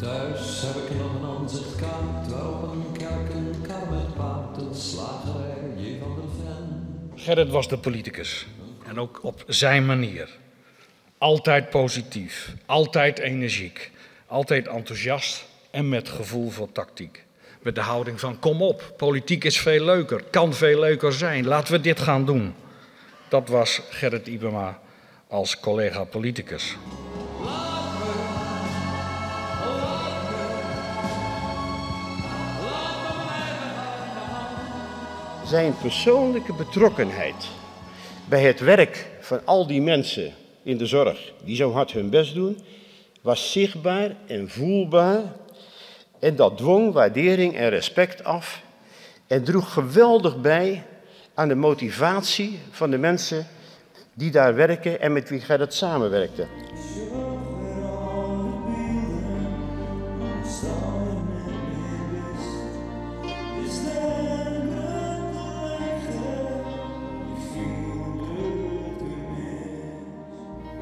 Thuis heb ik nog een ansichtkaart waarop een kerk, een kar met paard, een slagerij, J. van der Ven. Gerrit was de politicus en ook op zijn manier. Altijd positief, altijd energiek, altijd enthousiast en met gevoel voor tactiek. Met de houding van kom op, politiek is veel leuker, kan veel leuker zijn, laten we dit gaan doen. Dat was Gerrit Ybema als collega politicus. Zijn persoonlijke betrokkenheid bij het werk van al die mensen in de zorg die zo hard hun best doen, was zichtbaar en voelbaar. En dat dwong waardering en respect af en droeg geweldig bij aan de motivatie van de mensen die daar werken en met wie Gerrit samenwerkte.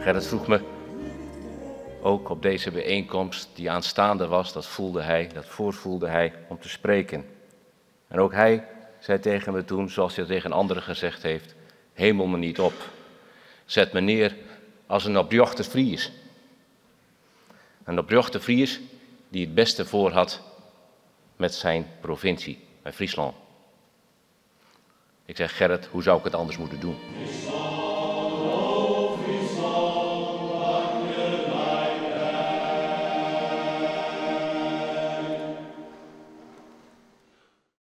Gerrit vroeg me ook op deze bijeenkomst die aanstaande was, dat voelde hij, dat voorvoelde hij, om te spreken. En ook hij zei tegen me toen, zoals hij tegen anderen gezegd heeft, hemel me niet op. Zet me neer als een oprjochte Fries. Een oprjochte Fries die het beste voor had met zijn provincie, met Friesland. Ik zeg, Gerrit, hoe zou ik het anders moeten doen?